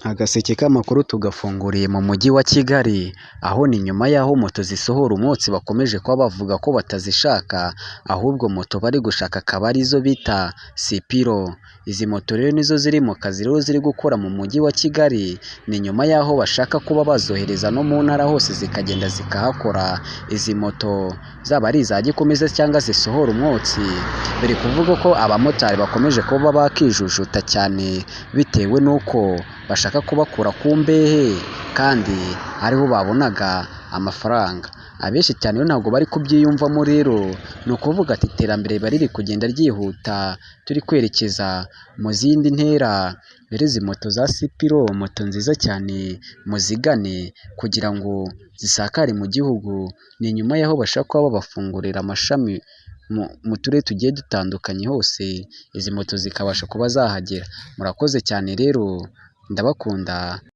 Agaseke k'amakuru tugafunguriye mu mujyi wa Kigali, aho ni nyuma y'aho moto zisohora umwotsi bakomeje kuba bavuga ko batazishaka, ahubwo moto bari gushaka akaba arizo bita sipiro. Izi moto rero nizo ziri mu kazi rero ziri gukora mu mujyi wa Kigali, ni nyuma y'aho bashaka kuba bazohereza no mu ntara hose zikagenda zikahakora. Izi moto zaba ari iza gikomeza cyangwa zisohora umwotsi, biri kuvuga ko abamotari bakomeje kuba bakijujuta cyane bitewe n'uko bashaka kubakura ku mbehe kandi ariho babonaga amafaranga. Abenshi cyane rero ntabwo bari kubyiyumvamo rero, ni ukuvuga ati iterambere riba riri kugenda ryihuta, turi kwerekeza mu zindi ntera. Rero izi moto za sipiro, moto nziza cyane muzigane kugira ngo zisakare mu gihugu, ni nyuma y'aho bashaka kuba babafungurira amashami mu turere tugiye dutandukanye hose, izi moto zikabasha kuba zahagera. Murakoze cyane rero ndabakunda.